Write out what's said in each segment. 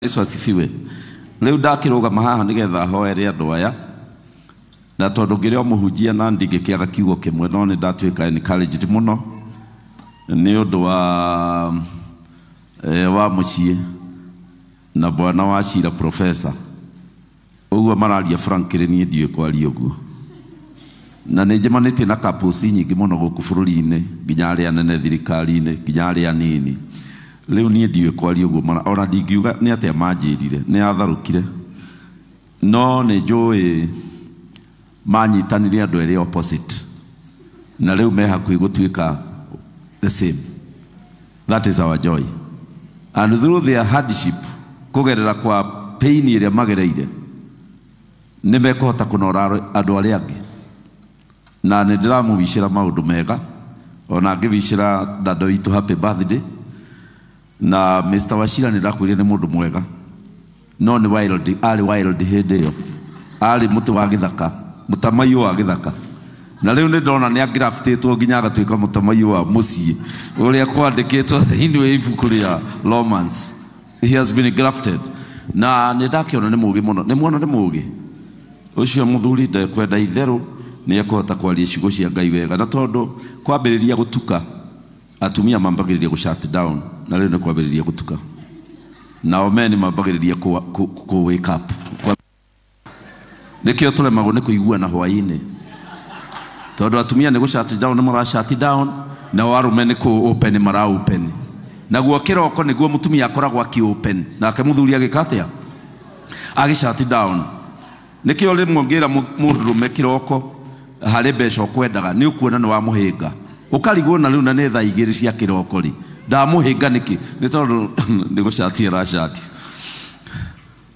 Yesu asifiwe. Rĩu ndakĩrũgama haha nĩgetha hoere andũ aya, na tondũ ngĩrĩ o mũhunjia na ndingĩkĩaga kiugo kĩmwe, no nĩ ndatuĩka encouraged mũno nĩ ũndũ wa wa mũciĩ na bwana wa Cira professor. Ũguo mararia frankly, niĩ ndiũĩ kwaria ũguo, na nĩ njemanĩtie na couples nyingĩ mũno gũkũ bũrũri-inĩ, nginya arĩa anene thirikari-inĩ, nginya arĩa anini. Rĩu niĩ ndiũĩ kwaria ũguo, ona ndingiuga nĩ atĩa manjĩrire, nĩ atharũkire, no nĩ njũĩ manyitanire andũ erĩ opposite, na rĩu me hakuhĩ gũtuĩka the same. That is our joy. And through their hardship, kũgerera kwa pain ĩrĩa magereire, nĩ mekũhota kũnora andũ arĩa angĩ. Na nĩ ndĩramũwicĩra maũndũ mega, ona ngĩwicĩra dada witũ happy birthday. Na Mr. Wachira nĩ ndakwĩrire nĩ mũndũ mwega, no nĩ wild, arĩ wild hĩndĩ ĩyo, arĩ mũtĩ wa gĩthaka, mũtamaiyũ wa gĩthaka. Na rĩu nĩ ndona nĩ angraftĩtwo nginya agatuĩka mũtamaiyũ wa mũciĩ, ũrĩa kwandĩkĩtwo thĩinĩ wa ibuku rĩa Romans. He has been grafted. Na nĩ ndakĩona nĩ mũũgĩ mũno, nĩ muona nĩ mũũgĩ ũcio mũthuri, ndekwenda itherũ, nĩ ekũhota kwaria ciugo cia Ngai wega. Na tondũ kwambĩrĩria gũtuka, atumia mambagĩrĩria gũ shut down, na rĩu nĩ kwambĩrĩria gũtuka, nao men mambagĩrĩria kũ wake up. Nĩkĩo tũremagwo nĩ kũiguana hwaĩ-inĩ, tondũ atumia nĩ gũ shut down, nĩ mara shut down, nao arũme nĩ kũ open mara open. Naguo kĩroko nĩguo mũtumia akoragwo akĩ open, nake mũthuri agĩka atĩa? Agĩ shut down. Nĩkĩo rĩmwe ngĩra mũndũrũme kĩroko harĩ mbeca ũkwendaga, nĩ ũkuona nĩ wamũhĩnga, ũkarigwo na rĩu na nĩ thaa 2 cia kĩroko rĩ, ndamũhĩnga nĩkĩ? Nĩ tondũ nĩ gũcatia aracatia.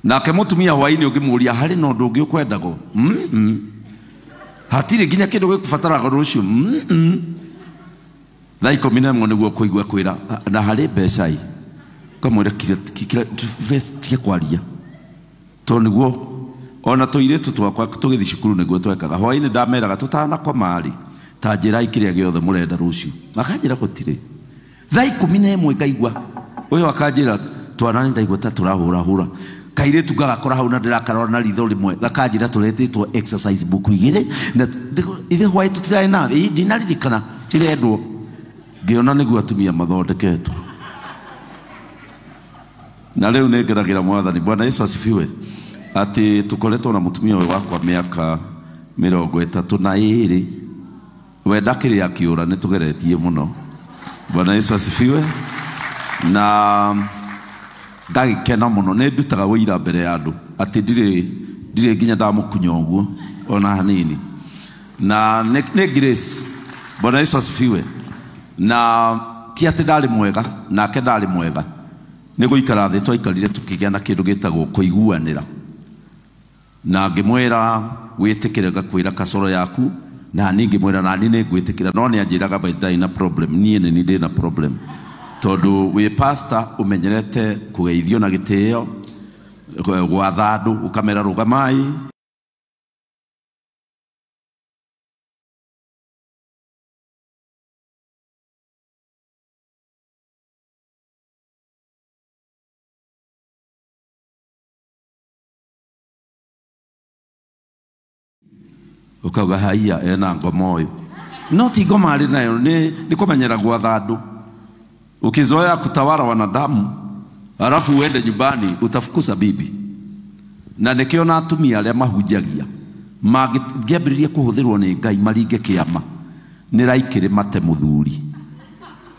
Nake mũtumia hwaĩ-inĩ ũngĩmũria harĩ na ũndũ ũngĩ ũkwendagwo, hatirĩ nginya kĩndũ gĩkũbataraga rũciũ, thaa 11 nĩguo kũigua kwĩra na harĩ mbeca ĩ, ũkamwĩra tige kwaria, tondũ nĩguo ona tũirĩtu twakwa tũgĩthiĩ cukuru nĩguo twekaga. Hwaĩ-inĩ ndameraga tũtanakoma rĩ, ta njĩrai kĩrĩa gĩothe mũrenda rũciũ, makanjĩra gũtirĩ. Thaa 11 ngaigua ũyũ akanjĩra twana nĩ ndaigua ta tũrahũrahũra kairĩtu, gagakora hau na ndĩrakarora na ritho rĩmwe, gakanjĩra tũretĩtwo exercise book 2 na ithe hwaĩ tũtirarĩ na ndinaririkana cirendwo. Ngĩona nĩguo atumia mathondeketwo. Na rĩu nĩ ngenagĩra Mwathani. Bwana Yesu asifiwe, atĩ tũkoretwo na mũtumia ũyũ wakwa mĩaka 32. We ndakĩrĩ akĩũra, nĩ tũgeretie mũno. Bwana Yesu asifiwe. Na ngagĩkena mũno, nĩ ndutaga ũira mbere ya andũ atĩ ndirĩ nginya ndamũkunya ũguo ona hanini, na nĩ grace. Bwana Yesu asifiwe. Na ti atĩ ndarĩ mwega nake ndarĩ mwega, nĩ gũikara thĩ twaikarire tũkĩgĩa na kĩndũ gĩtagwo kũiguanĩra, na ngĩmwĩra wĩtĩkĩre, ngakwĩra kasoro yaku, na niĩ ngĩmwĩra nani nĩ ngwĩtĩkĩra, no nĩ anjĩraga by ndarĩ na problem. Niĩ nĩ niĩ ndĩ na problem, tondũ wĩ pastor ũmenyerete kũgeithio na gĩtĩo, gwatha andũ ũkamera rũgamai. Ũkauga haiya ena ngoma ũyũ, no ti ngoma arĩ nayo, nĩ kũmenyera gwatha andũ. Ukizoea kutawala wanadamu alafu uende nyumbani, utafukuza bibi. Na nĩkĩo na atumia arĩa mahunjagia mangĩambĩrĩria kũhũthĩrwo nĩ Ngai maringe kĩama, nĩ raikĩrĩ mate mũthuri,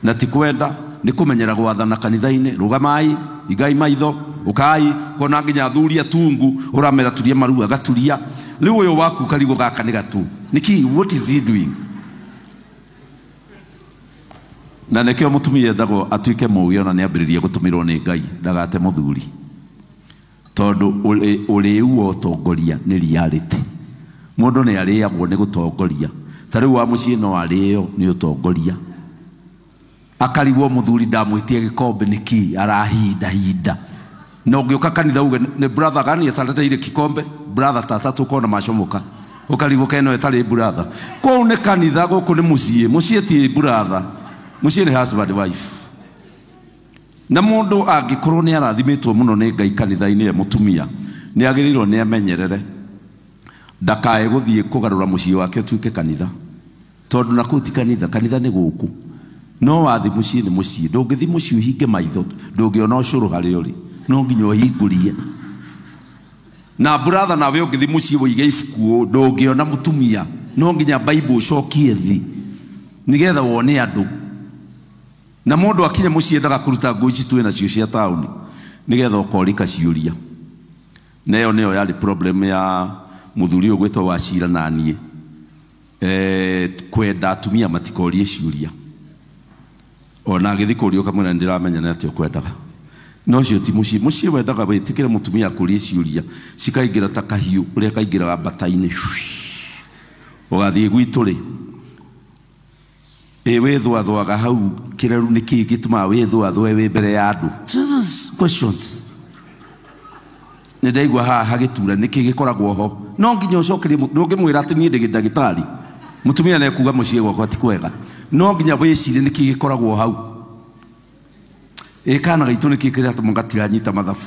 na ti kwenda, nĩ kũmenyera gwathana kanitha-inĩ, rũgamai, igai maitho, ũkai, kona nginya athuri atungu ũramera turia maru, agaturia. Rĩu ũyũ waku karigwo gaka nĩ gatu nĩkĩ? What is he doing? Na nĩkĩo mũtumia endagwo atuĩke mũũgĩ, ona nĩ ambĩrĩrie gũtũmĩrwo nĩ Ngai, ndagate mũthuri, tondũ ũrĩu wa ũtongoria nĩ reality. Mũndũ nĩ arĩagwo nĩ gũtongoria. Ta rĩu wa mũciĩ no arĩo nĩ ũtongoria, akarigwo mũthuri ndamwĩtie gĩkombe nĩkĩ arahinda hinda. Na ũngĩũka kanitha uge nĩ brother gani atareteire kikombe, brother tata tukona macomoka, ũkarigwo keno ĩtarĩ brother. Kũu nĩ kanitha, gũkũ nĩ mũciĩ. Mũciĩ ti brother, mũciĩ nĩ husband wife. Na mũndũ angĩkorwo nĩ arathimĩtwo mũno nĩ Ngai kanitha-inĩ ya mũtumia, nĩ agĩrĩirwo nĩ amenyerere ndakae gũthiĩ kũgarũra mũciĩ wake ũtuĩke kanitha, tondũ na kũu ti kanitha, kanitha nĩ gũkũ. No wathi mũciĩ nĩ mũciĩ, ndũngĩthiĩ mũciĩ ũhinge maitho, ndũngĩona ũcũrũ harĩa ũrĩ, no nginya ũhingũrie. Na brother nawe ũngĩthiĩ mũciĩ ũige ibuku ũũ, ndũngĩona mũtumia, no nginya Bible ũcokie thi nĩgetha wone andũ. Na mũndũ akinya mũciĩ endaga kũruta nguo ici twĩ nacio cia taũni nĩgetha ũkorĩka ciũria. Na ĩyo nĩyo yarĩ problem ya mũthuri ũyũ gwĩtwo Wachira na niĩ, kwenda atumia matikorie ciũria. Ona agĩthiĩ kũrio ũkamwĩra nĩndĩramenya nĩ atĩa ũkwendaga. No ũcio ti mũciĩ. Mũciĩ wendaga wĩtĩkĩre mũtumia akũrie ciũria cikaingĩra ta kahiũ ũrĩa kaingĩraga mbata-inĩ. Ũgathiĩ gwitũ rĩ, ĩ wĩthũathũaga hau kĩreru nĩ kĩĩ gĩtũmaga wĩthũathũe wĩ mbere ya andũ? Questions. Nĩ ndaigua haha hagĩtura nĩkĩ gĩkoragwo ho. No nginya ũcokerie, ndũngĩmwĩra atĩ niĩ ndĩ ndagĩtarĩ. Mũtumia nĩ ekuga mũciĩ gwakwa ti kwega. No nginya wĩcirie nĩkĩ gĩkoragwo hau. Ĩ kana gaitũ nĩkĩ kĩratũma gatiranyita mathabu?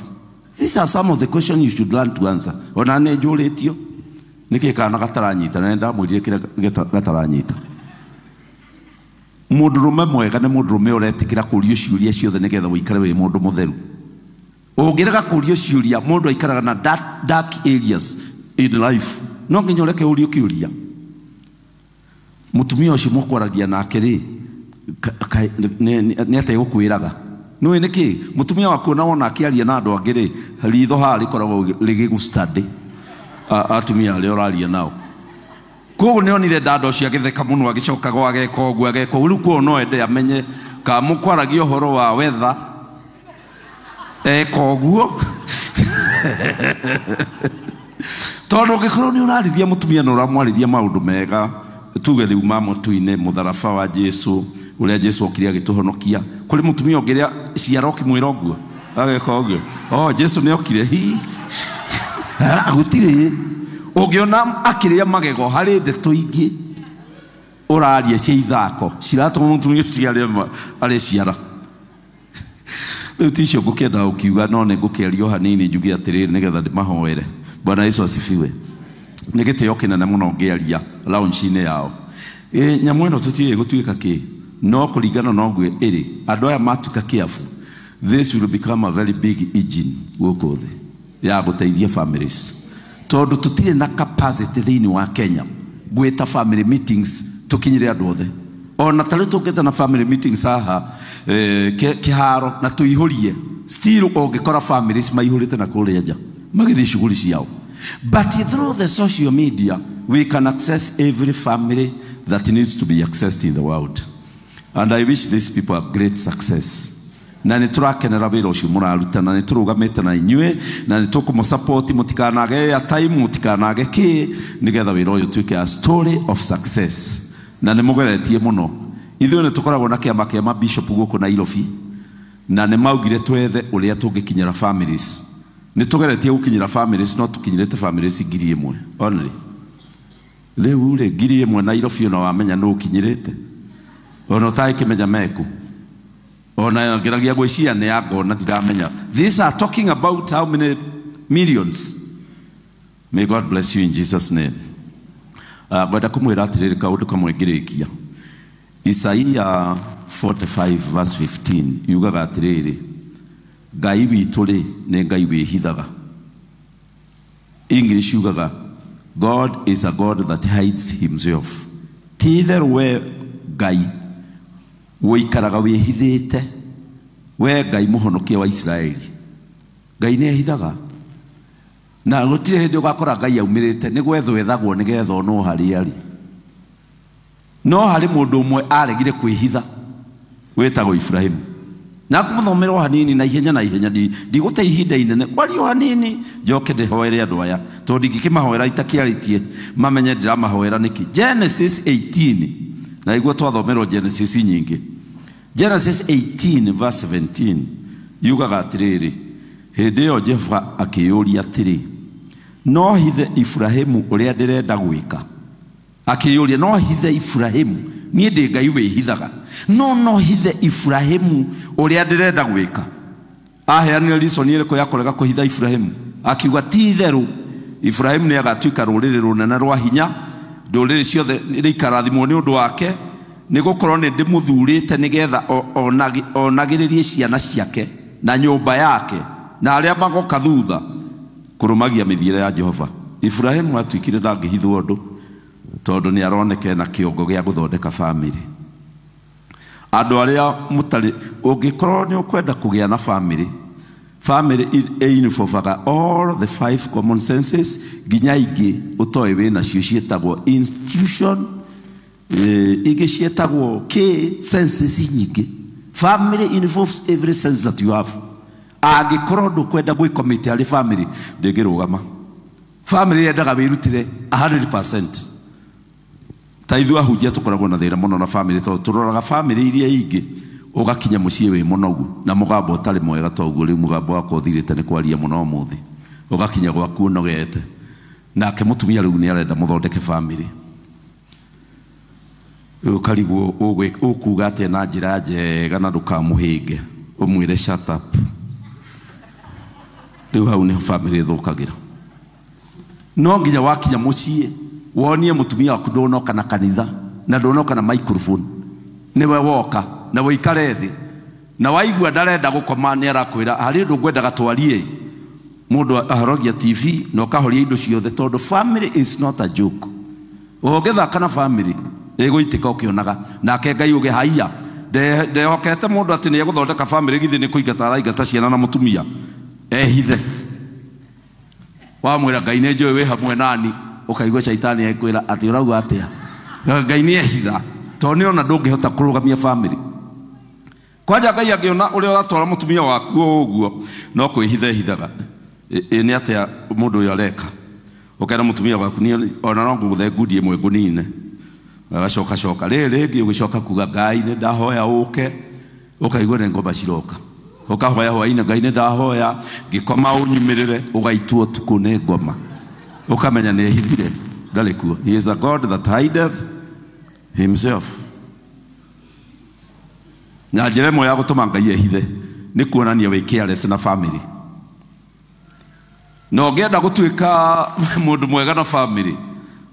These are some of the questions you should learn to answer. Ona nĩ njũrĩtio nĩkĩ kana gataranyita, na nĩndamwĩrire kĩrĩa gataranyita. Mũndũrũme mwega nĩ mũndũrũme ũretĩkĩra kũrio ciũria ciothe nĩgetha ũikare wĩ mũndũ mũtheru. Ũngĩrega kũrio ciũria, mũndũ aikaraga na dark areas in life. No nginya ũreke ũrio kĩũria. Mũtumia ũcio mũkwaragia nake rĩ, nĩ atĩa gũkwĩraga? Nĩũĩ nĩkĩ? Mũtumia waku ona wona akĩaria na andũ angĩ rĩ, ritho haha rĩkoragwo rĩgĩgũ-study atumia arĩa ũraria nao. Koguo nĩ onire dada ũcio agĩtheka mũno, agĩcoka gwa ageka ũguo, ageka ũguo. Rĩu koguo no ende amenye kana mũkwaragia ũhoro wa weather, eka ũguo. Tondũ ũngĩkorwo nĩ ũrarĩria mũtumia na ũramwarĩria maũndũ mega, tuge rĩu ma mũtu-inĩ, mũtharaba wa Jesũ, ũrĩa Jesũ okire agĩtũhonokia. Kũrĩ mũtumia ũngĩ ciara ũkĩmwĩra ũguo, ageka ũguo. Oh, Jesũ nĩ okire. Hi. Gũtirĩ. Ũngĩona akĩrĩa magego harĩ ndeto ingĩ ũraria cia ithako ciratũma mũtumia ũcio arĩe ciara. Rĩu ti icio ngũkĩenda gũkiuga, no nĩ ngũkĩaria o hanini njuge atĩrĩrĩ nĩgetha ndĩmahoere. Bwana Yesu asifiwe. Nĩ gĩtĩo kĩnene mũno ngĩaria launch-inĩ yao. Nyamũ ĩno tũtiũĩ gũtuĩka kĩ, no kũringana na ũguo ĩrĩ, andũ aya matuĩka careful, this will become a very big engine gũkũ thĩ ya gũteithia families. Tondũ tũtirĩ na capacity thĩinĩ wa Kenya gwĩta family meetings tũkinyĩre andũ othe. Ona ta rĩu tũngĩta na family meetings haha, kĩharo na tũihũrie, still ũngĩkora families maihũrĩte na kũrĩa nja magĩthiĩ shughuli ciao. But through the social media we can access every family that needs to be accessed in the world. And I wish these people a great success. Na nĩ tũrakenera wĩra ũcio mũraruta, na nĩ tũrũgamĩte na inyuĩ, na nĩ tũkũmũsupport, mũtikanage airtime, mũtikanage kĩ, nĩgetha wĩra ũyũ ũtuĩke a story of success. Na nĩ mũgeretie mũno. Ithuĩ nĩ tũkoragwo na kĩama kĩa mabishop gũkũ Nairobi, na nĩ maugire twethe ũrĩa tũngĩkinyĩra families. Nĩ tũgeretie gũkinyĩra families, no tũkinyĩrĩte families 1,000 only. Rĩu rĩ, 1,000 Nairobi ona wamenya nũ ũkinyĩrĩte, ona ũtagĩkĩmenya meku. Ona ngeragia gwĩciria nĩ ya ngona ndiramenya. These are talking about how many millions. May God bless you in Jesus' name. Ngwenda kũmwĩra atĩrĩrĩ kaũndũ kamwe ngĩrĩkia. Isaia 45 verse 15 yugaga atĩrĩrĩ, Ngai witũ rĩ nĩ Ngai wĩhithaga. English yugaga God is a God that hides himself. Ti itherũ we Ngai ũikaraga wĩhithĩte, we Ngai mũhonokia wa Isiraeli. Ngai nĩ ehithaga. Na gũtirĩ hĩndĩ ũgakora Ngai aumĩrĩte, nĩ gwethwo ethagwo nĩgetha onwo harĩa arĩ. No harĩ mũndũ ũmwe aregire kwĩhitha wĩtagwo Ibrahimu. Na kũmũthomera o hanini na ihenya na ihenya, ndigũte ihinda inene, kwaria o hanini njoke ndĩhoere andũ aya, tondũ ndingĩkĩmahoera itakĩarĩtie mamenye ndĩramahoera nĩkĩ. Genesis 18, na iguo twathomerwo Genesis nyingĩ. Genesis 18 verse 17 yugaga atĩrĩrĩ, hĩndĩ ĩyo Jehova akĩyũria atĩrĩ, no hithe Ibrahimu ũrĩa ndĩrenda gwĩka. Akĩyũria, no hithe Ibrahimu Niĩ ndĩ Ngai wĩhithaga. No no hithe Ibrahimu ũrĩa ndĩrenda gwĩka. Aheanire reason ĩrĩkũ ya kũrega kũhitha Ibrahimu? Akiuga ti itherũ Ibrahimu nĩ agatuĩka rũrĩrĩ rũnene rwa hinya, ndũrĩrĩ ciothe nĩ ikarathimwo nĩ ũndũ wake, nĩ gũkorwo nĩ ndĩmũthurĩte nĩgetha onagĩrĩrie ciana ciake na nyũmba yake na arĩa magoka thutha kũrũmagia mĩthiĩre ya Jehova. Ibrahimu atuĩkire ndangĩhithwo ũndũ tondũ nĩ aroneka na kĩongo gĩa gũthondeka family. Andũ arĩa mũtarĩ, ũngĩkorwo nĩ ũkwenda kũgĩa na family, family ĩinvolvaga all the 5 common senses nginya ingĩ ũtoĩ wĩ nacio ciĩtagwo institution, ingĩ ciĩtagwo kĩ senses nyingĩ. Family involves every sense that you have. Angĩkorwo ndũkwenda gwĩcommit harĩ family, ndĩngĩrũgama. Family yendaga wĩrutĩre 100%. Ta ithuĩ ahunjia tũkoragwo na thĩna mũno na family tondũ tũroraga family iria ingĩ ũgakinya mũciĩ wĩ mũnogu na mũgambo ũtarĩ mwega toguo rĩu mũgambo wakwa ũthirĩte nĩ kwaria mũno ũmũthĩ, ũgakinya gwaku ũnogete, nake mũtumia rĩu nĩ arenda mũthondeke family. Rĩu ũkarigwo ũkuga atĩa na njĩra njega na ndũkamũhĩnge, ũmwĩre shut up. Rĩu hau nĩho family ĩthũkagĩra. No nginya wakinya mũciĩ wonie mũtumia waku ndũnoka na kanitha na ndũnoka na microphone, nĩwe woka na wĩikare thĩ na waigua ndarenda gũkoma nĩ arakwĩra harĩ ũndũ ngwendaga twarie. Mũndũ ahoragia TV na ũkahoria indo ciothe tondũ family is not a joke. Ũngĩthaka na family ĩgũitĩka ũkĩonaga, nake Ngai uge haiya ndehokete mũndũ atĩ nĩ egũthondeka family githĩ nĩ kũingata araingata ciana na mũtumia ehithe. Wamwĩra Ngai nĩ njũĩ wĩ hamwe nani, ũkaigua caitani ekwĩra atĩ ũrauga atĩa? Ngai nĩ ehitha tondũ nĩ ona ndũngĩhota kũrũgamia family. Kwanja Ngai angĩona ũrĩa ũratwara mũtumia waku ũguo no kwĩhitha ehithaga. Ĩ nĩ atĩa mũndũ ũyũ areka? Ũkera mũtumia waku niĩ ona no ngũgũthe ngundi ĩmwe ngũnine, agacoka coka rĩrĩ rĩngĩ ũgĩcoka kuga Ngai nĩ ndahoya ũke, ũkaigua nĩ ngoma ciroka. Ũkahoya hwainĩ Ngai nĩ ndahoya, ngĩkoma ũnyumĩrĩre, ũgaitwo ũtukũ nĩ ngoma, ũkamenya nĩ ehithire ndarĩ kuo. He is a God that hideth himself. Na njĩra ĩmwe ya gũtũma Ngai ehithe nĩ kuonania wĩ careless na family. Na ũngĩenda gũtuĩka mũndũ mwega na family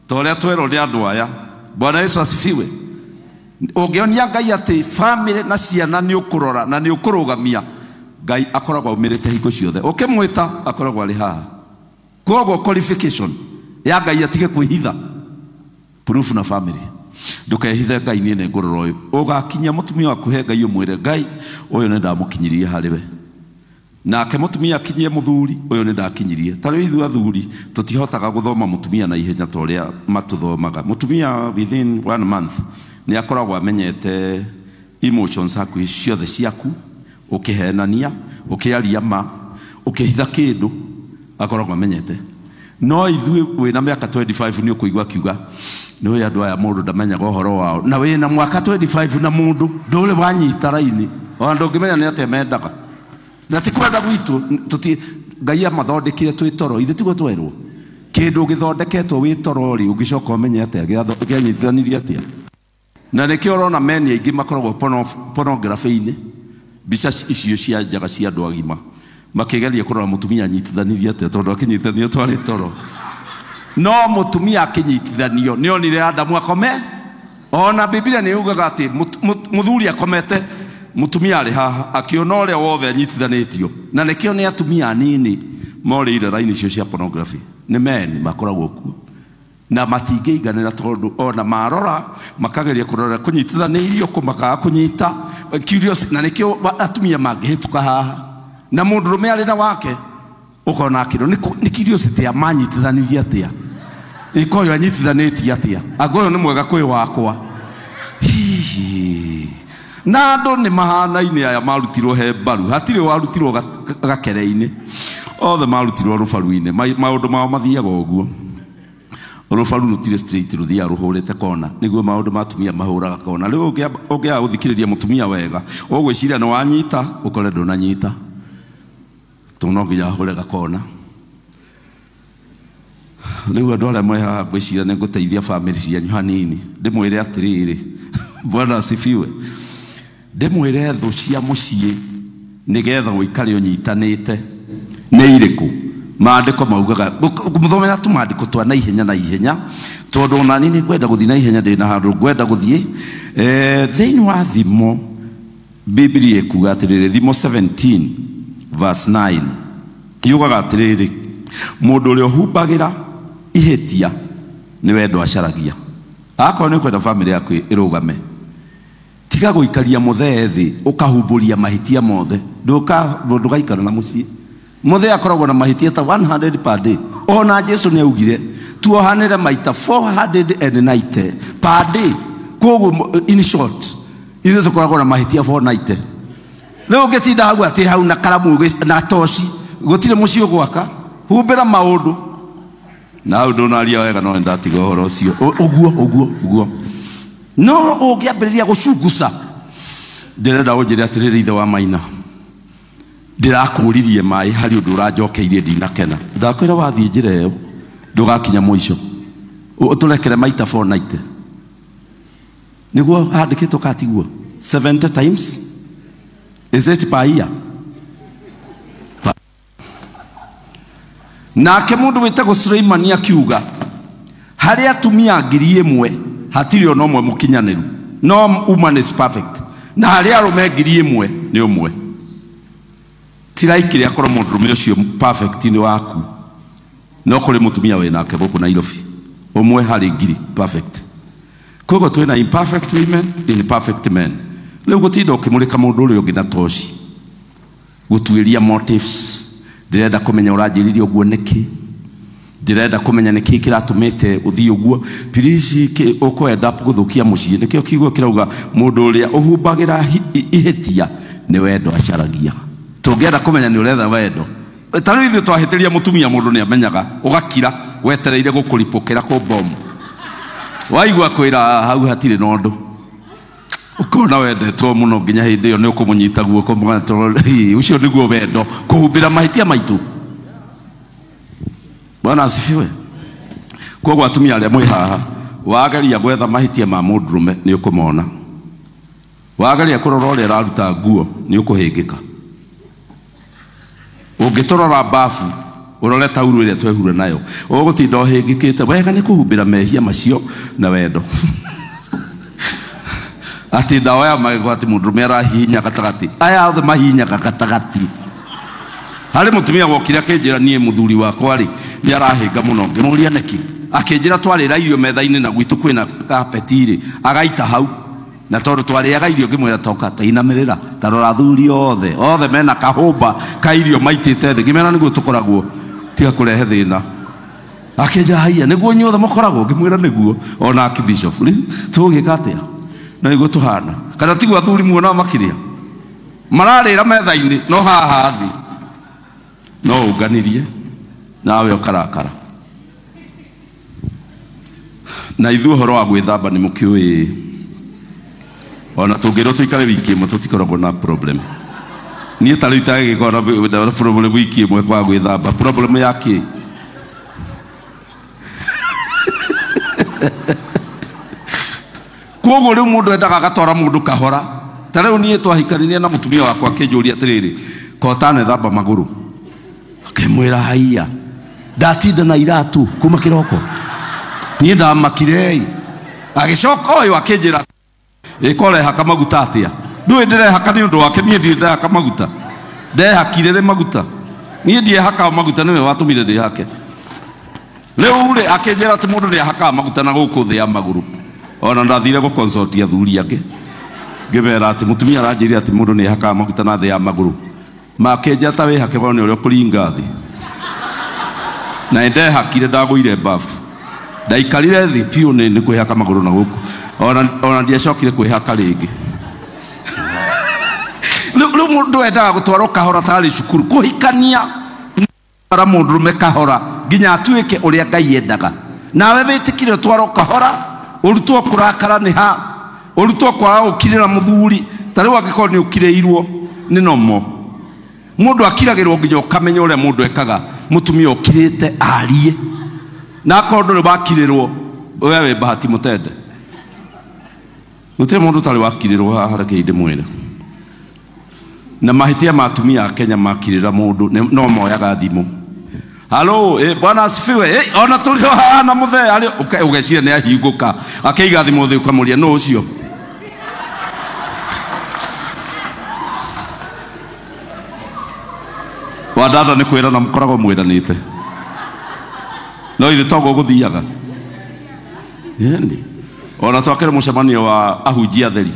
ta ũrĩa twerwo nĩ andũ aya, Bwana Yesu asifiwe. Ũngĩonia Ngai atĩ family na ciana nĩ ũkũrora na nĩ ũkũrũgamia, Ngai akoragwo aumĩrĩte hingo ciothe. Ũkĩmwĩta akoragwo arĩ haha. Koguo qualification ya Ngai atige kwĩhitha, proof na family. Ndũkehithe Ngai niĩ nĩ ngũrora ũyũ. Ũgakinyia mũtumia waku he Ngai ũmwĩre Ngai ũyũ nĩ ndamũkinyirie harĩ we. Nake mũtumia akinyie mũthuri ũyũ nĩ ndakinyirie. Ta rĩu ithuĩ athuri tũtihotaga gũthoma mũtumia na ihenya ta ũrĩa matũthomaga. Mũtumia within 1 month nĩ akoragwo amenyete emotions hakuhĩ ciothe ciaku, ũkĩhenania, ũkĩaria ma, ũkĩhitha kĩndũ, akoragwo amenyete. No ithuĩ wĩna mĩaka 25 nĩ ũkũigua akiuga nĩ ũyũ andũ aya mũndũ ndamenyaga ũhoro wao, na wĩna mwaka 25 na mũndũ ndũrĩ wanyita raini, ona ndũngĩmenya nĩ atĩa mendaga. Na ti kwenda gwitũ, Ngai amathondekire twĩ toro, ithuĩ tiguo twerwo. Kĩndũ gĩthondeketwo wĩ toro rĩ, ũngĩcoka ũmenye atĩa kĩanyitithanirie atĩa. Na nĩkĩo ũrona meni aingĩ makoragwo pornography-inĩ, mbica icio cia njaga cia andũ agima, makĩgeria kũrora mũtumia anyitithanirie atĩa, tondũ akĩnyitithanio twarĩ toro. No mũtumia akĩnyitithanio nĩ onire Adamu akome. Ona Biblia nĩ yugaga atĩ mũthuri akomete, mũtumia arĩ haha akĩona ũrĩa wothe anyitithanĩtio. Na nĩkĩo nĩ atumia anini morĩire raini icio cia pornography, nĩ men makoragwo kuo na matingĩiganĩra tondũ ona marora makageria kũrora kũnyitithanĩirio kũ makaga kũnyita curious. Na nĩkĩo atumia mangĩhĩtũka haha na mũndũrũme arĩ na wake ũkona akĩrwo nĩ curiosity ya manyitithanirie atĩa, ĩko ũyũ anyitithanĩtie atĩa, anga ũyũ nĩ mwega kwĩ wakwa. Hihi. Na andũ nĩ mahanaine aya marutirwo he mbaru, hatirĩ warutirwo gakere-inĩ, othe marutirwo rũbaru-inĩ. Maũndũ mao mathiaga ũguo. Rũbaru rũtirĩ straight, rũthiaga rũhũrĩte kona, nĩguo maũndũ ma atumia mahũraga kona. Rĩu ũngĩaga gũthikĩrĩria mũtumia wega, ũgwĩciria nĩ wanyita, ũkore ndũnanyita, tondũ no nginya ahũre gakona. Rĩu andũ arĩa me haha ngwĩciria nĩ ngũteithia family cianyu hanini, ndĩmwĩre atĩrĩrĩ, Bwana asifiwe. Ndĩmwĩre thũ cia mũciĩ nĩgetha ũikare ũnyitanĩte nĩ irĩkũ? Maandĩko maugaga mũthomera tu maandĩko twa na ihenya na ihenya, tondũ ona niĩ nĩngwenda gũthiĩ na ihenya, ndĩ na handũ ngwenda gũthiĩ. Thĩinĩ wa Thimo, Biblia ĩkuga atĩrĩrĩ, Thimo 17 verse 9 yugaga atĩrĩrĩ, mũndũ ũrĩa ũhumbagĩra ihĩtia nĩ wendo acaragia. Akorwo nĩ ũkwenda bamĩrĩ yaku ĩrũgame, tiga gũikaria mũthee thĩ ũkahumbũria mahĩtia mothe. Ndũgaikara na mũciĩ. Mũthee akoragwo na mahĩtia ta 100 per day. Ona Jesu nĩ augire tuohanĩre maita 490 per day. Koguo in short, ithuĩ tũkoragwo na mahĩtia 490. Rĩu ũngĩtinda hau atĩ hau na karamu na toci, gũtirĩ mũciĩ ũgwaka. Humbĩra maũndũ. Na hau ndũnaria wega, no nĩndatiga ũhoro ũcio. Ũguo ũguo ũguo. No ũngĩambĩrĩria gũcunguca, ndĩrenda ũnjĩre atĩrĩrĩ, ithe wa Maina, ndĩrakũririe maĩ harĩ ũndũ ũranjokeirie ndinakena. Ndakwĩra wathiĩ njĩra ĩyo ndũgakinya mũico, ũtũrekere maita 490. Nĩguo handĩkĩtwo katiguo 70 times, is it per year? Nake mũndũ wĩtagwo Suleimani akiuga harĩ atumia 1,000 hatirĩ ona ũmwe mũkinyanĩru. No woman is perfect. Na harĩ arũme 1,000 nĩ ũmwe. Tiraikire akorwo mũndũrũme ũcio perfect nĩ waku, no kũrĩ mũtumia wĩ nake gũkũ Nairobi ũmwe harĩ 1,000 perfect. Koguo twĩna imperfect women, imperfect men. Rĩu gũtinda ũkĩmũrĩka mũndũ ũrĩa ũngĩ na toci, gũtuĩria motives. Ndĩrenda kũmenya ũranjĩrire ũguo nĩkĩ, ndĩrenda kũmenya nĩkĩ kĩratũmĩte ũthiĩ ũguo. Please, ũkwenda gũthũkia mũciĩ. Nĩkĩo kiugo kĩrauga mũndũ ũrĩa ũhumbagĩra ihĩtia nĩ wendo acaragia. Tũngĩenda kũmenya nĩ ũretha wendo, ta rĩu ithuĩ twahĩtĩria mũtumia, mũndũ nĩ amenyaga, ũgakira wetereire gũkũripũkĩra kũ bomu. Waigua kwĩra hau hatirĩ na ũndũ, ũkona wendetwo mũno nginya hĩndĩ ĩyo nĩ ũkũmũnyita guoko, ũcio nĩguo wendo, kũhumbĩra mahĩtia maitũ. Bwana asifiwe. Koguo atumia arĩa mwĩ haha, wageria gwetha mahĩtia ma mũndũrũme nĩ ũkũmona. Wageria kũrora ũrĩa araruta nguo nĩ ũkũhĩngĩka. Ũngĩtũrora bafu ũrore taurũ ĩrĩa twehura nayo, ũgũtinda ũhĩngĩkĩte. Wega nĩ kũhumbĩra mehia macio na wendo. Atĩ ndawa ya magego atĩ mũndũrũme arahihinya gatagatĩ, aya othe mahihinyaga gatagatĩ. Harĩ mũtumia wokire akĩnjĩra niĩ mũthuri wakwa rĩ nĩ arahĩnga mũno. Ngĩmũria nĩkĩ, akĩnjĩra twarĩra irio metha-inĩ na gwitũ kwĩna kapeti rĩ, agaita hau. Na tondũ twarĩaga irio ngĩmwĩra toka tainamĩrĩra, ta rora athuri othe othe mena kahũmba ka irio maitĩte thĩ. Ngĩmera nĩguo tũkoragwo, tiga kũrehe thĩna. Akĩnjĩra haiya, nĩguo inyuothe mũkoragwo? Ngĩmwĩra nĩguo. Ona Archbishop rĩ tũgĩka atĩa? Na nĩguo tũhana. Kana tiguo athuri muonaga makĩria mararĩra metha-inĩ, no haha thĩ no ũnganirie nawe ũkarakara. Na ithuĩ ũhoro wa gwĩthamba nĩ mũkĩũĩ, ona tũngĩrwo tũikare wiki ĩmwe tũtikoragwo na problem. Niĩ ta rĩu itagĩkorwo na problem wiki ĩmwe kwa gwĩthamba, problem ya kĩ? Koguo rĩu mũndũ endaga agatwara mũndũ kahora. Ta rĩu niĩ twahikanirie na mũtumia wakwa akĩnjũria atĩrĩrĩ, ko ũtanethamba magũrũ? Akĩmwĩra haiya, ndatinda na iratũ kuma kĩroko, niĩ ndamakire. Agĩcoka ũyũ akĩnjĩra ĩko ũrehaka maguta atĩa? Ndũĩ ndĩrehaka nĩ ũndũ wake, niĩ ndirĩ ndehaka maguta. Ndehakire rĩ maguta? Niĩ ndiehakaga maguta, nĩwe watũmire ndĩhake. Rĩu rĩ akĩnjĩra atĩ mũndũ nĩahakaga maguta na gũkũ thĩ ya magũrũ. Ona ndathire gũconsult athuri angĩ, ngĩmera atĩ mũtumia aranjĩrire atĩ mũndũ nĩahakaga maguta na thĩ ya magũrũ. Makĩnjĩra ta wĩhake wone ũrĩa ũkũringa thĩ. Na ndehakire, ndagũire bafu. Ndaikarire thĩ biũ nĩ kwĩhaka magũrũ na gũkũ. Ona ndiacokire kwĩhaka rĩngĩ. Rĩu mũndũ endaga gũtwarwo kahora tarĩ cukuru, kũhikania twara mũndũrũme kahora nginya atuĩke ũrĩa Ngai endaga. Nawe wĩtĩkire ũtwarwo kahora, ũrutwo kũrakara nĩ ha, ũrutwo kwaga gũkirĩra mũthuri. Ta rĩu angĩkorwo nĩ ũkirĩirwo nĩ nomo, mũndũ akiragĩrwo nginya ũkamenya ũrĩa mũndũ ekaga. Mũtumia ũkirĩte arie, na akorwo ndũrĩ wakirĩrwo, we wĩ bahati mũtende. Gũtirĩ mũndũ ũtarĩ wakirĩrwo haha, reke ndĩmwĩre. Na mahĩtia ma atumia a Kenya makirĩra mũndũ no moyaga thimũ. Halo, bwana asifiwe. Ona tũrĩ haha na mũthee arĩ ũgeciria nĩ ahingũka. Akĩiga thimũ thĩ ũkamũria nũ ũcio. Wadada nĩ kwĩrana mũkoragwo mwĩranĩte. No ithe toguo gũthiaga. Yaani ona twakĩre mũcemanio wa ahunjia atheri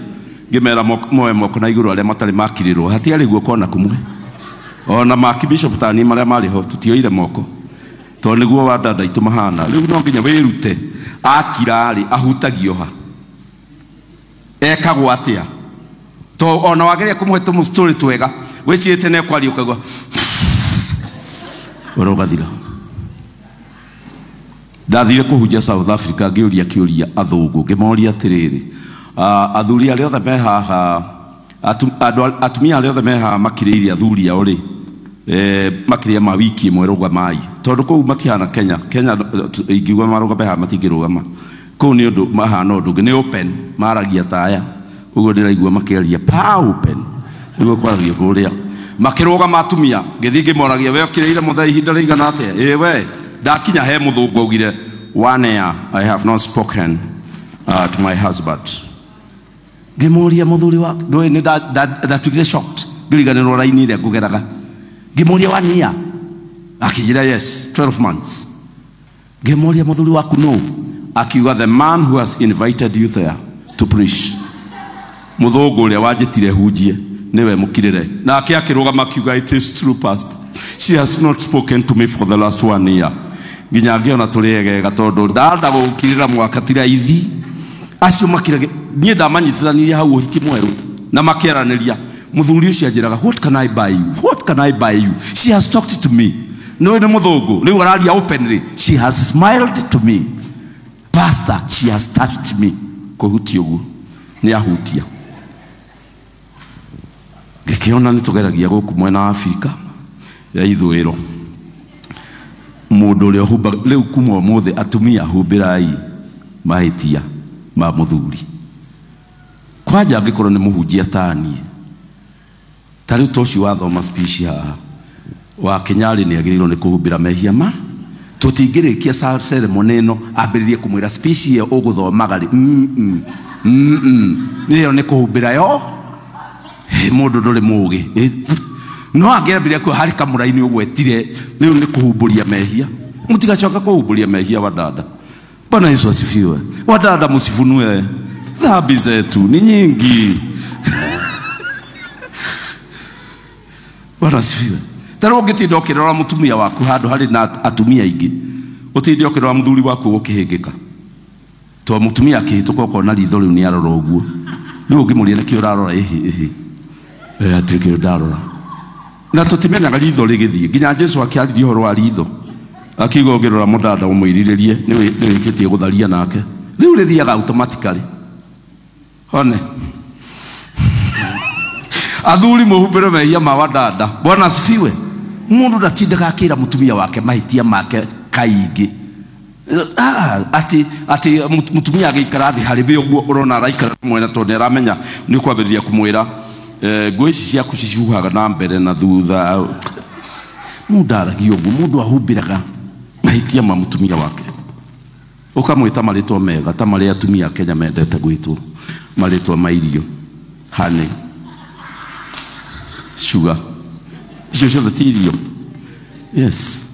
ngĩmera moe moko na igũrũ arĩa matarĩ makirĩrwo, hatiarĩ guoko ona kũmwe. Ona maki bishop tani marĩa marĩ ho tutioire moko tondũ nĩguo wadada aitũ mahana. Rĩu no nginya wĩrute akira-rĩ ahutagio ha, ekagwo atĩa, to ona wageria kũmũhe tũmũ-story twega wĩcirĩte nĩ ekwaria ũkaigua ũrĩa ũgathira. Ndathire kũhunjia South Africa ngĩũria kĩũria athũngũ, ngĩmoria atĩrĩrĩ, athuri arĩa othe me haha, atumia arĩa othe me haha makirĩirie athuri ao rĩ, makĩria ma wiki ĩmwe rũgamai, tondũ kũu matihana Kenya. Kenya ingiuga marũgame haha matingĩrũgama. Kũu nĩ ũndũ mahana ũndũ ũngĩ, nĩ open, maragia ta aya ũguo ndĩraigua makĩaria pa open, nĩguo kwaragio kũrĩa. Makĩrũgama atumia, ngĩthiĩ ngĩmoragia, we ũkirĩire mũthee ihinda rĩigana atĩa? Ĩ we ndakinya he mũthũngũ augire, 1 year I have not spoken to my husband. Ngĩmũria mũthuri wa ndũĩ nĩ ndatuĩkire shocked, ngĩriganĩrwo raini ĩrĩa ngũgeraga. Ngĩmũria 1 year, akĩnjĩra yes, 12 months. Ngĩmũria mũthuri waku nũ? Akiuga the man who has invited you there to preach. Mũthũngũ ũrĩa wanjĩtire hunjie nĩwe mũkirĩre. Nake akĩrũgama akiuga it is true pastor, she has not spoken to me for the last 1 year. Nginya ngĩona tũrĩ egega tondũ ndanda gũkirĩra mwaka ti raithi. Acio makirage niĩ ndamanyitithanirie hau ũhiki mwerũ na makĩaranĩria. Mũthuri ũcio anjĩraga what can I buy you, what can I buy you, she has talked to me. No nĩ mũthũngũ rĩu araria openly, she has smiled to me pastor, she has touched me. Kũhutia ũguo nĩ ahutia. Ngĩkĩona nĩ tũgeragia gũkũ mwena wa Afrika ya ithũĩro, mũndũ ũrĩa ũhumbaga rĩu kuma ũmũthĩ atumia humbĩrai mahĩtia ma mũthuri. Kwanja angĩkorwo nĩ mũhunjia ta niĩ, ta rĩu ta ũcio wathoma speech haha wa Kenyarĩ nĩ agĩrĩirwo nĩ kũhumbĩra mehia ma tũtingĩrĩkia ceremony ĩno ambĩrĩrie kũmwĩra speech ĩyo ũgũthomaga rĩ, ĩyo nĩ kũhumbĩra yo. Mũndũ ndũrĩ mũũgĩ, no angĩambĩrĩria kuo harĩ kamũra-inĩ ũgwetire rĩu nĩ kũhumbũria mehia. Mũtigacoka kũhumbũria mehia wadada. Bwana Yesu asifiwe. Wadada msifunue dhambi zetu ni nyingi. Bwana asifiwe. Ta rĩu ũngĩtinda ũkĩrora mũtumia waku handũ harĩ na atumia aingĩ, ũtinde ũkĩrora mũthuri waku ũkĩhĩngĩka, tondũ mũtumia akĩhĩtũka ũkona ritho rĩu nĩ arora ũguo. Rĩu ũngĩmũria nĩkĩ ũrarora, ĩhĩ ĩhĩ, hatirĩ kĩndũ ndarora. Na tũtimenyaga ritho rĩgĩthiĩ. Nginya Jesu akĩarĩria ũhoro wa ritho, akiuga ũngĩrora mũdada ũmũirĩrĩrie nĩ wĩkĩtie gũtharia nake. Rĩu rĩthiaga automatically. One athuri mũhumbĩre mehia ma wadada. Bwana asifiwe. Mũndũ ndatindaga akĩra mũtumia wake mahĩtia make kaingĩ. Atĩ mũtumia agĩikara thĩ harĩ we ũguo ũrona araikara mwena tondũ nĩ aramenya nĩ ũkwambĩrĩria kũmwĩra nguo ici ciaku cicuhaga na mbere na thutha. Mũndũ aragia ũguo, mũndũ ahumbĩraga mahĩtia ma mũtumia wake. Ũkamwĩta marĩtwa mega ta marĩa atumia a Kenya mendete gwĩtwo, marĩtwa ma irio, honey, sugar, icio ciothe ti irio. Yes.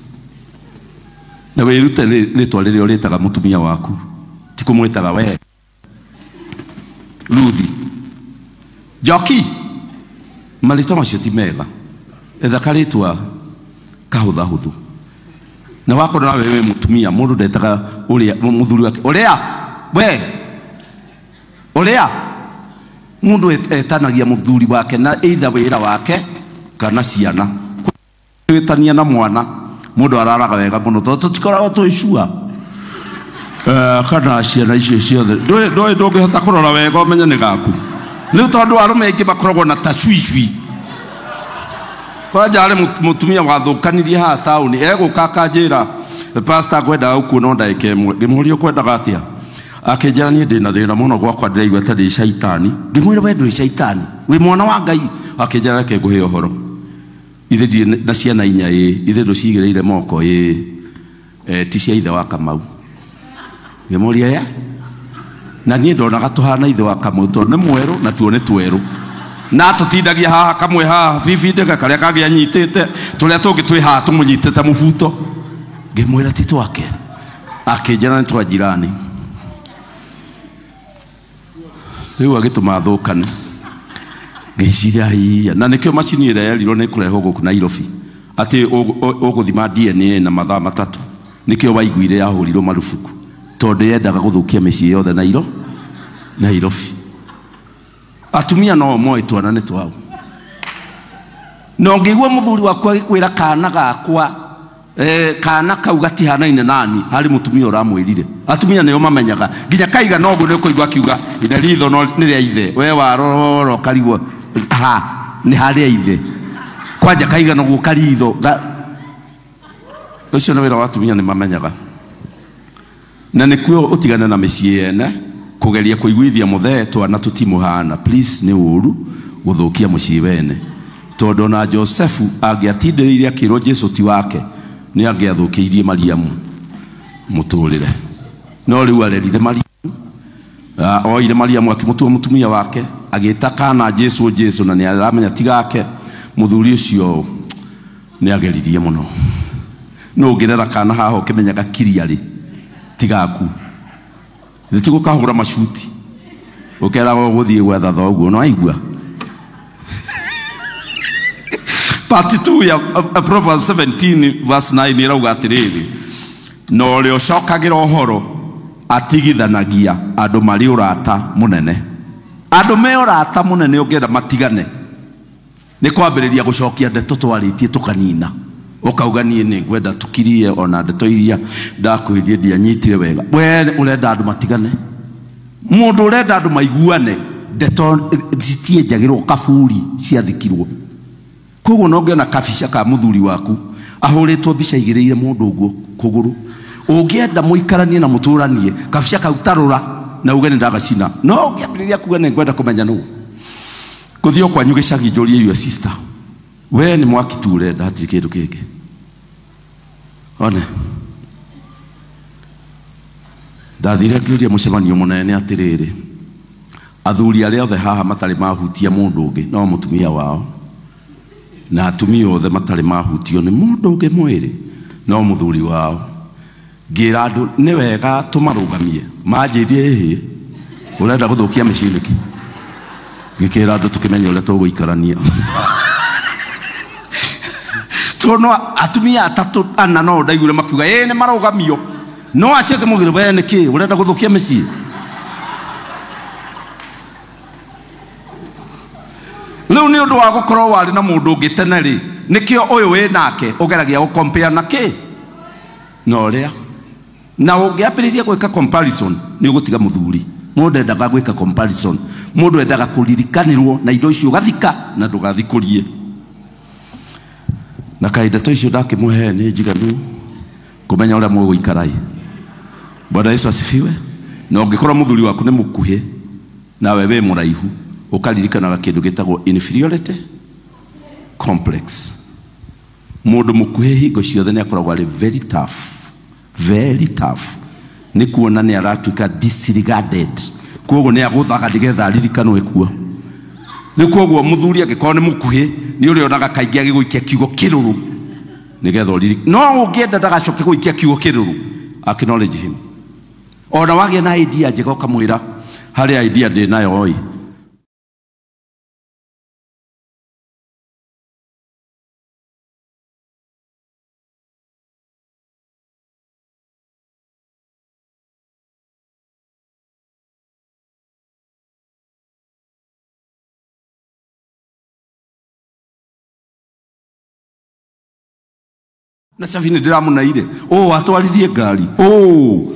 Na wĩrute rĩtwa rĩrĩa ũrĩtaga mũtumia waku, ti kũmwĩtaga we Ruthi, Njoki. Marĩtwa macio ti mega. Etha karĩtwa kahũthahũthũ. Na wakorwo nawe wĩ mũtumia, mũndũ ndetaga ũrĩa mũthuri wake ũrĩa we ũrĩa. Mũndũ etanagia mũthuri wake na either wĩra wake kana ciana. Kwĩtania na mwana mũndũ araraga wega mũno tondũ tũtikoragwo twĩ sure kana ciana icio ciothe ndũĩ ndũngĩhota kũrora wega ũmenye nĩ gaku. Rĩu tondũ arũme aingĩ makoragwo na tacwicwi. Kwanja arĩ mũtumia wathũkanirie haha taũni, egũka akanjĩra pastor ngwendaga gũkuona o ndagĩka ĩmwe. Ngĩmũria ũkwendaga atĩa? Akĩnjĩra niĩ ndĩna thĩna mũno gwakwa ndĩraigua ta ndĩ caitani. Ngĩmwĩra we ndũrĩ caitani, wĩ mwana wa Ngai. Akĩnjĩra reke ngũhe ũhoro. Ithe ndirĩ na ciana inya ĩ, ithe ndũcigĩrĩire moko ĩ, ti cia ithe wa Kamau. Ngĩmũria ya na niĩ ndonaga tũhana ithe wa Kamau tondũ nĩ mwerũ na tuo nĩ twerũ. Na tũtindagia haha kamwe haha bibi ndĩga karĩa kangĩ anyitĩte tũrĩa tũngĩ twĩ haha tũmũnyitĩte mũbuto. Ngĩmwĩra ti twake. Akĩnjĩra nĩ twa jirani. Rĩu agĩtũma thũkane. Ngĩciria hiya na nĩkĩo macini ĩrĩa yerirwo nĩ kũrehwo gũkũ Nairobi atĩ ũgũthima DNA na mathaa 3. Nĩkĩo waiguire yahũrirwo marubuku tondũ yendaga gũthũkia mĩciĩ yothe Nairobi. Atumia no moĩ twana nĩ twao. Na ũngĩigua mũthuri waku agĩkwĩra kana gakwa kana kau gatihanaine nani, harĩ mũtumia ũramwĩrire. Atumia nĩo mamenyaga nginya kaiga no ũguo nĩ ũkũigua akiuga ithe ritho no nĩ rĩa ithe, we warora ũkarigwo ha nĩ harĩa ithe, kwanja kaiga noguo karitho. Ũcio nĩ wĩra wa atumia, nĩ mamenyaga. Na nĩkuo ũtigane na mĩciĩ yene kũgeria kũiguithia mũthee twana tũtimũhana. Please, nĩ ũru gũthũkia mũciĩ wene, tondũ ona Josefu angĩatindĩrĩire akĩrwo Jesu ti wake nĩ angĩathũkĩirie Mariamu mũtũrĩre. No rĩu arerire Mariamu, oire Mariamu akĩmũtua mũtumia wake, agĩta kana Jesu Jesu, na nĩ aramenya ti gake. Mũthuri ũcio nĩ ageririe mũno. No ũngĩrera kana haha ũkĩmenyaga kiria rĩ ti gaku, thĩ gũkahũra macuti ũkeragwo gũthiĩ gwetha thoguo, no aigua. Part 2 ya Proverbs 17 verse 9 ĩrauga atĩrĩrĩ, na ũrĩa ũcokagĩra ũhoro atigithanagia andũ marĩ ũrata mũnene. Andũ me ũrata mũnene ũngĩenda matigane nĩ kwambĩrĩria gũcokia ndeto twarĩtie tũkanina. Ũkauga niĩ nĩ ngwenda tũkirie ona ndeto iria ndakwĩrie ndianyitire wega. We ũrenda andũ matigane. Mũndũ ũrenda andũ maiguane, ndeto citienjagĩrwo kaburi ciathikirwo. Koguo no ngĩona kabica ka mũthuri waku ahũrĩtwo mbica igĩrĩire mũndũ ũguo kũgũrũ, ũngĩenda mũikaranie na mũtũranie kabica kau tarũra na uge nĩ ndagacina. No ũngĩambĩrĩria kuga nĩ ngwenda kũmenya nũ, gũthiĩ kwanyu gĩcagi njũrie your sister, we nĩ mwaki tu ũrenda, hatirĩ kĩndũ kĩngĩ. One ndathire ngĩũria mũcemanio mũnene atĩrĩrĩ, athuri arĩa othe haha matarĩ mahutia mũndũ ũngĩ no mũtumia wao, na atumia othe matarĩ mahutio nĩ mũndũ ũngĩ mwĩrĩ no mũthuri wao. Ngĩra andũ nĩ wega tũmarũgamie, manjĩrie ĩhĩ ũrenda gũthũkia mĩciĩ nĩkĩ? Ngĩkĩra andũ tũkĩmenye ũrĩa tũgũikarania. Tondũ atumia 3 4 no ndaiguire makiuga ĩĩ nĩ marũgamio, no acio angĩ maugire we nĩkĩ ũrenda gũthũkia mĩciĩ? Rĩu nĩ ũndũ wa gũkorwo warĩ na mũndũ ũngĩ tene rĩ, nĩkĩo ũyũ wĩ nake ũgeragia gũkompea na kĩ na ũrĩa. Na ũngĩambĩrĩria gwĩka comparison nĩ ũgũtiga mũthuri. Mũndũ endaga gwĩka comparison, mũndũ endaga kũririkanĩrwo na indo icio ũgathika na ndũgathikũrie. Na kaĩ ndeto icio ndakĩmũhe nĩ njiganu kũmenya ũrĩa mũgũikara. Bwana Yesu asifiwe. Na ũngĩkorwo mũthuri waku nĩ mũkuhĩ nawe wĩ mũraihu, ũkaririkanaga kĩndũ gĩtagwo inferiority complex. Mũndũ mũkuhĩ hingo ciothe nĩ akoragwo arĩ very tough, very tough. Nĩ kuona nĩ aratuĩka disregarded, koguo nĩ agũthaga nĩgetha aririkanwe kuo. Nĩ koguo mũthuri angĩkorwo nĩ mũkuhĩ nĩ ũrĩonaga kaingĩ agĩgũikia kiugo kĩrũrũ nĩgetha ũririkane. No ũngĩenda ndagacoke gũikia kiugo kĩrũrũ, acknowledge him. Ona wagĩa na idea njega ũkamwĩra harĩa idea ndĩ nayo oi. Na cabi nĩ ndĩramũneire ũ atwarithie ngari ũ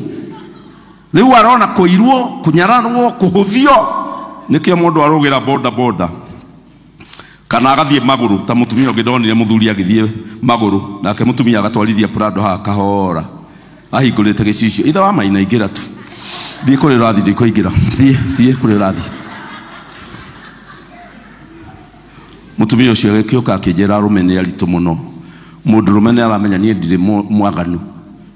rĩu arona kũirwo kũnyararwo kũhũthio. Nĩkĩo mũndũ arũgĩra boda boda kana agathiĩ magũrũ ta mũtumia ũngĩ ndonire mũthuri agĩthiĩ magũrũ nake mũtumia agatwarithia Prado haha kahora ahingũrĩte gĩcicio ithe wa maina ingĩra tu. Thiĩ kũrĩ ũrathiĩ ndikũingĩra. Thiĩ kũrĩ ũrathiĩ. Mũtumia ũcio agĩkĩũka akĩnjĩra arũme nĩ aritũ mũno. Mũndũrũme nĩ aramenya niĩ ndirĩ mwaganu.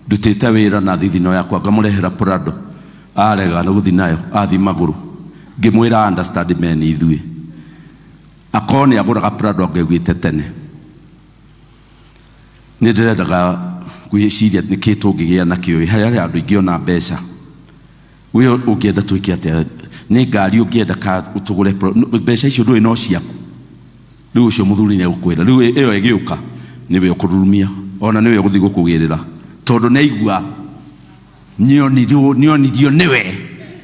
Ndutĩte wĩra na thithino yakwa ngamũrehera Prado. Arega nĩ gũthiĩ nayo, athiĩ magũrũ. Ngĩmwĩra understand men ithuĩ. Akorwo nĩ agũraga Prado angeugĩte tene. Nĩ ndĩrendaga gwĩciria nĩkĩ tũngĩgĩa nakĩo harĩa andũ ingĩona mbeca. We ũngĩenda twĩke atĩa? Nĩ ngari ũngĩenda ka tũgũre mbeca icio ndũĩ no ciaku. Rĩu ũcio mũthuri nĩ egũkwĩra rĩu ĩyo ĩgĩũka nĩwe ũkũrurumia ona nĩwe ũgũthiĩ gũkũgĩrĩra tondũ nĩaigua nĩonirio nĩwe.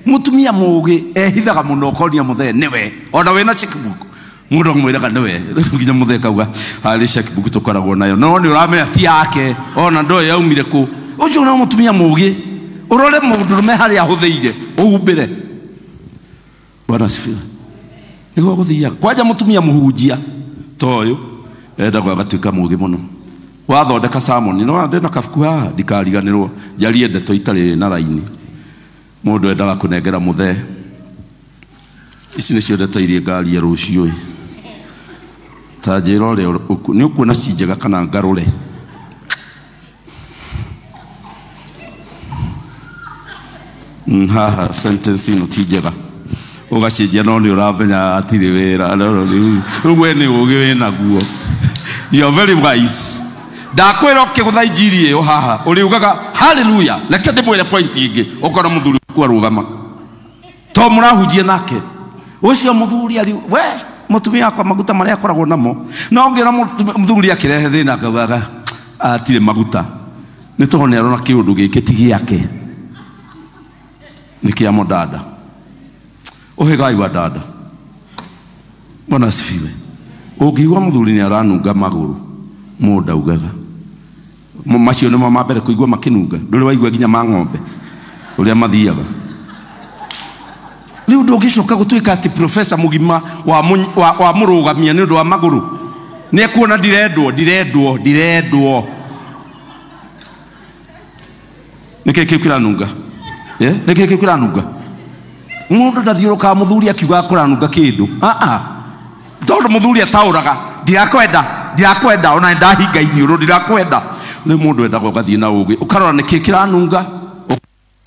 Mũtumia mũũgĩ ehithaga mũno ũkonia mũthee nĩwe ona wĩna checkbook mũndũ amwĩraga nĩwe nginya mũthee kauga harĩ checkbook tũkoragwo nayo no nĩ ũramenya ti yake ona ndoĩ yaumire kũ. Ũcio nĩ mũtumia mũũgĩ ũrore mũndũrũme harĩa ahũthĩire ũhumbĩre. Bwana asifiwe. Nĩguo gũthiaga kwanja mũtumia mũhunjia ta ũyũ endagwo agatuĩka mũũgĩ mũno. Wathondeka sermon no ndĩna kabuku haha ndikariganĩrwo njarie ndeto itarĩ na raini. Mũndũ endaga kũnengera mũthee. Ici nĩcio ndeto iria ngaria rũciũ. Ta njĩra ũrĩa nĩ ũkuona ci njega kana ngarũre. Haha sentence ĩno ti njega. Ũgacenjia no nĩ ũramenya hatirĩ wĩra. Rĩu we nĩ ũũgĩ wĩnaguo. You are very wise. Ndakwĩra ũkĩgũtha injiri ĩyo haha ũrĩugaga hallelujah. Reke ndĩmwĩre point ĩngĩ ũkona mũthuri waku arũgama. To mũrahunjia nake. Ũcio mũthuri ari we mũtumia wakwa maguta marĩa akoragwo namo. No ngĩra mũthuri akĩrehe thĩna akaugaga atirĩ maguta. Nĩ tondũ nĩ arona kĩũndũ gĩkĩ ti gĩake. Nĩ kĩa mũdada. Ũhĩgai wa dada. Bwana asifiwe. Ũngĩigua mũthuri nĩ aranunga magũrũ mũndũ augaga. Macio nĩmo ma mbere kũigua makĩnunga. Ndũrĩ waigua nginya ma ng'ombe ũrĩa mathiaga. Rĩu ndũngĩcoka gũtuĩka atĩ professor mũgima wa mũrũgamia nĩ ũndũ wa magũrũ. Nĩ ekuona ndirendwo ndirendwo ndirendwo. Nĩkĩ kĩu kĩranunga? Nĩkĩ kĩu kĩranunga? Mũndũ ndathiũrũkaga mũthuri akiuga kũranunga kĩndũ. Tondũ mũthuri ataũraga ndirakwenda ndirakwenda ona ndahinga iniũrũ ndirakwenda. Rĩu mũndũ endaga ũgathiĩ na ũũgĩ ũkarora nĩkĩ kĩranunga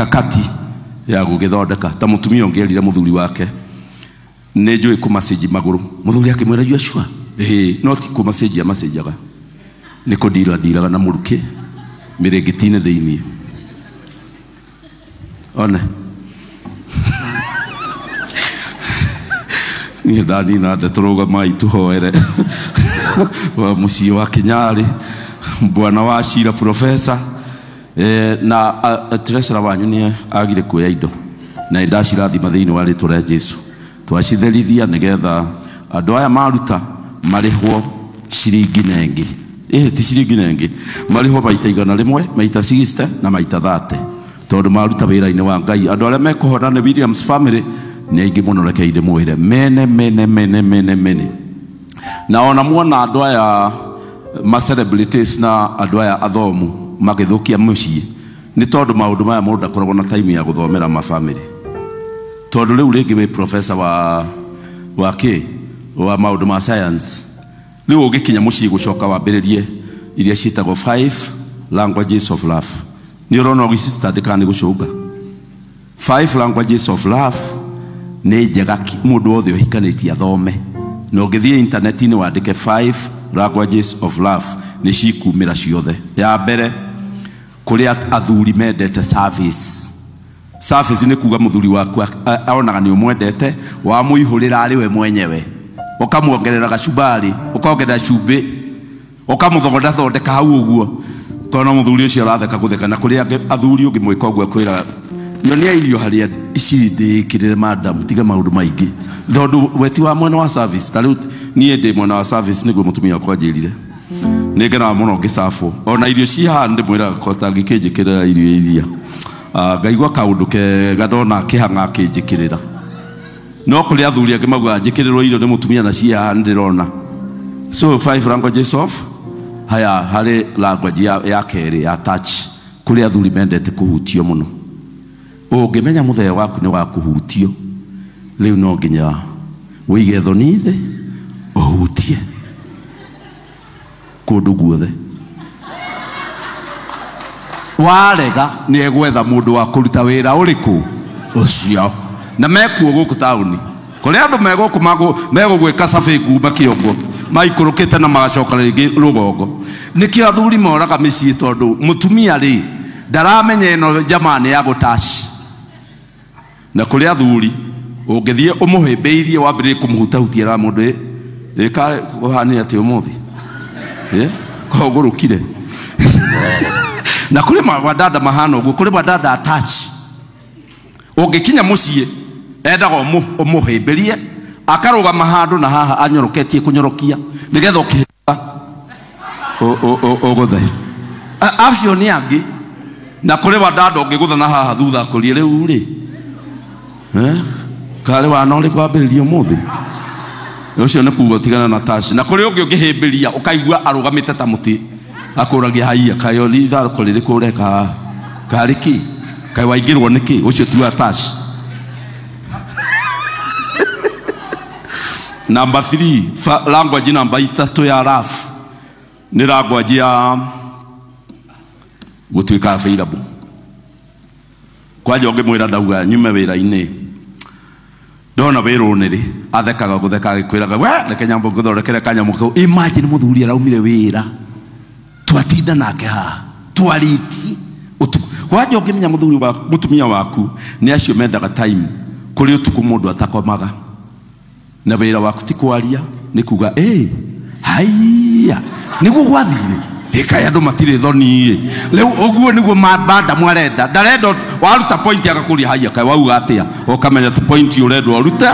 kati ya gũgĩthondeka. Ta mũtumia ũngĩ erire mũthuri wake nĩ njũĩ kũmacenji magũrũ. Mũthuri akĩmwĩra you are sure? Ĩĩ, no ti kũmacenjia macenjaga nĩ kũndira ndiraga na mũrukĩ mĩrĩngĩti-inĩ thĩiniĩ. One niĩ ndanina ndeto rũgamai tũhoere wa mũciĩ wa Kĩnyarĩ bwana wa Cira professor na treasurer wanyu nĩ agire kuoya indo na ndacirathima thĩinĩ wa rĩtwa rĩa Jesu. Twacitherithia nĩgetha andũ aya maruta marĩhwo ciringi na ĩngĩ. Ti ciringi na ĩngĩ marĩhwo maita 100 maita 60 na maita 30 tondũ maruta wĩra-inĩ wa Ngai. Andũ arĩa mekũhona nĩ Williams family nĩ aingĩ mũno reke ndĩmwĩre mene mene mene mene mene. Na ona muona andũ aya ma celebrities na andũ aya athomu magĩthũkia mũciĩ nĩ tondũ maũndũ maya mũndũ ndakoragwo na time ya gũthomera ma family. Tondũ rĩu rĩngĩ wĩ professor wa kĩ wa maũndũ ma science rĩu ũngĩkinya mũciĩ gũcoka wambĩrĩrie iria ciĩtagwo 5 languages of love. Nĩ ũrona ũgĩcistandĩka nĩ gũcũnga 5 languages of love nĩ njega mũndũ wothe ũhikanĩtie athome. Na ũngĩthiĩ intaneti-inĩ wandĩke 5 languages of love nĩ cikumĩra ciothe. Ya mbere kũrĩa athuri mendete service. Service nĩ kuga mũthuri waku aonaga nĩ ũmwendete wamũihũrĩra arĩ we mwenyewe ũkamuongerera gacumbari ũkongerera cumbĩ ũkamũthondathondeka hau ũguo kona mũthuri ũcio aratheka gũtheka. Na kũrĩa athuri ũngĩmwĩka ũguo akwĩra nyonia irio harĩa ici ndĩkĩrĩre madam tiga maũndũ maingĩ tondũ we ti wa mwena wa service. Ta rĩu niĩ ndĩ mwena wa service nĩguo mũtumia wakwa anjĩrire nĩ ngenaga mũno ngĩcabwo ona irio ci haha ndĩmwĩraga ko tangĩkĩnjĩkĩrĩra irio iria ngaigua kaũndũ kega ndona kĩhang'a akĩnjĩkĩrĩra. No kũrĩ athuri angĩ maugaga njĩkĩrĩrwo irio nĩ mũtumia na ci haha nĩndĩrona. So 5 languages of haya harĩ language ya kerĩ ya touch kũrĩ athuri mendete kũhutio mũno. Ũngĩmenya mũthee waku nĩ wa kũhutio, rĩu no nginya wĩige thoni thĩ ũhutie kũndũ guothe. Warega nĩ egwetha mũndũ wa kũruta wĩra ũrĩkũ ũcio, na mekuo gũkũ taũni kũrĩ andũ megũkũ megũgwĩka cabi nguma kĩongo maikũrũkĩte na magacoka rĩngĩ rũgongo. Nĩkĩo athuri moraga mĩciĩ, tondũ mũtumia rĩ ndaramenya ĩno jamaa nĩ ya gũtaci. Na kũrĩ athuri ũngĩthiĩ ũmũhĩmbĩirie wambĩrĩrie kũmũhutahutia ra mũndũ ĩka kũhania atĩ ũmũthĩ kogũrũkire. Na kũrĩ wadada mahana ũguo, kũrĩ wadada attach. Ũngĩkinya mũciĩ endaga ũmũhĩmbĩrie, akarũgama handũ na haha anyoroketie kũnyorokia nĩgetha ũkĩhĩta ũgũthe. Acio nĩ angĩ. Na kũrĩ wadada ũngĩgũtha na haha thutha akũrie rĩu rĩ karĩ wana ũrĩ kwambĩrĩria ũmũthĩ, ũcio nĩ kuga ũtigana na taci. Na kũrĩ ũngĩ ũngĩhĩmbĩria ũkaigua arũgamĩte ta mũtĩ akũragia haiya, kaĩ ũrĩ itharũko rĩrĩkũ ũreka haha, karĩ kĩ, kaĩ waingĩrwo nĩ kĩ, ũcio ti wa taci. Number 3, language namba 3 ya love nĩ language ya gũtuĩka available. Kwanja ũngĩmwĩra ndauga nyume wĩra-inĩ, ndona wĩrwo nĩ rĩ, athekaga gũtheka agĩkwĩraga we reke nyambo ngũthondekere kanyamũ kau. Imagine mũthuri araumire wĩra, twatinda nake haha twarĩtie ũtukũ. Kwanja ũngĩmenya mũthuri waku, mũtumia waku nĩ acio mendaga time, kũrĩ ũtukũ mũndũ atakomaga, na wĩra waku ti kwaria, nĩ kuga haiya nĩguo gwathire ĩkaĩ andũ matirĩ thoni ĩ. Rĩu ũguo nĩguo madamu arenda, ndarenda waruta point agakũria haiya kaĩ wauga atĩa, ũkamenya ti point ũrendwo ũrute,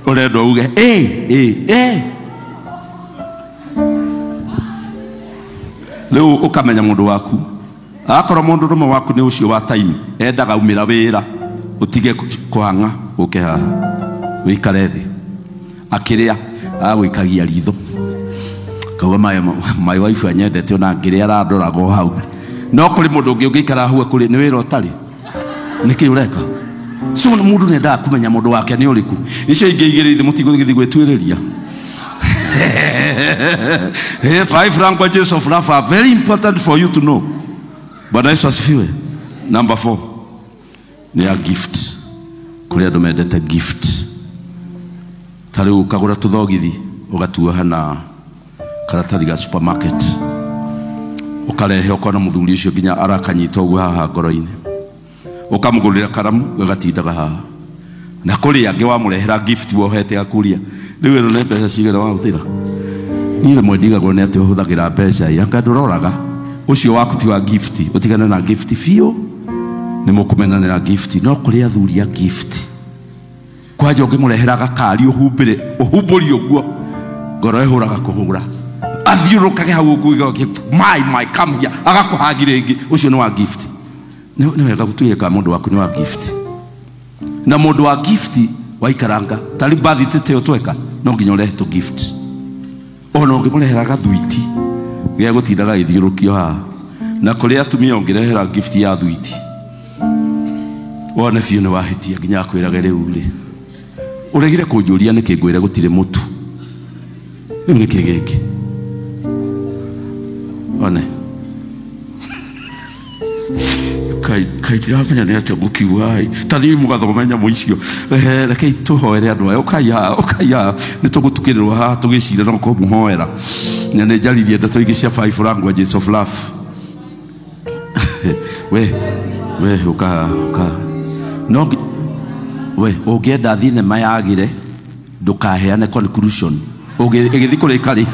ũrendwo uge Rĩu ũkamenya mũndũ waku, akorwo mũndũ rũme waku nĩ ũcio wa time, endaga umĩra wĩra ũtige kũhang'a ũke haha wĩikare thĩ akĩrĩa agũikagia ritho kauga my wife anyendete ona ngĩrĩa arandoraga o hau. No kũrĩ mũndũ ũngĩ ũngĩikara hau akũrĩ nĩ wĩra ũtarĩ, nĩkĩ ũreka? So mũndũ nĩendaga kũmenya mũndũ wake nĩ ũrĩkũ. Icio ingĩ igĩrĩ ithe mũtigũgĩthiĩ gwĩtuĩrĩria. 5 languages of love are very important for you to know. Bwana Yesu asifiwe. Number 4 ni a gift. Kũrĩ andũ mendete gift. Ta rĩu ũkagũra tũthogithi ũgatuoha na karatathi ga supermarket, ũkarehe ũkona mũthuri ũcio nginya arakanyita ũguo haha ngoro-inĩ, ũkamũgũrĩra karamu gagatindaga haha. Na kũrĩ angĩ wamũrehera gift wohete akũria rĩu ĩno nĩ mbeca cigana wahũthĩra. Niĩ rĩmwe ndigagwo nĩ atĩ ũhũthagĩra mbeca ĩ, anga ndũroraga ũcio waku ti wa gift, ũtigane na gift biũ, nĩ mũkũmenanĩra gift. No kũrĩ athuri a gift, kwanja ũngĩmũrehera gakari ũhumbĩre ũhumbũrie ũguo, ngoro ĩhũraga kũhũra, athiũrũkage hau ũguo, my come here, agakũhagi rĩngĩ, ũcio nĩ wa gift. Nĩ wega gũtuĩka mũndũ waku nĩ wa gift. Na mũndũ wa gift waikaranga tarĩ bathi tĩte ũtweka, no nginya ũrehe tũ gift. Ona ũngĩmũrehera gathuiti gĩa gũtindaga gĩthiũrũkio haha. Na kũrĩ atumia ũngĩrehera gift ya thuiti, wone biũ nĩ wahĩtia nginya akwĩrage rĩu rĩ ũregire kũnjũria nĩkĩ ngwĩre gũtirĩ mũtu, rĩu nĩkĩ gĩkĩ? One kai ndiramenya nĩ atĩa ngũkiuga ĩ, ta thiĩ mũgathome nyamũ icio. Rekei tũhoere andũ aya, ũkai haha, ũkai haha, nĩ tũgũtukĩrĩrwo haha tũgĩcira no kũmũhoera. Na nĩ njaririe ndeto ingĩ cia 5 languages of love. We ũka haha, ũka haha. No we ũngĩenda thinema yagĩre ndũkaheane conclusion, ĩgĩthiĩ kũrĩka rĩ?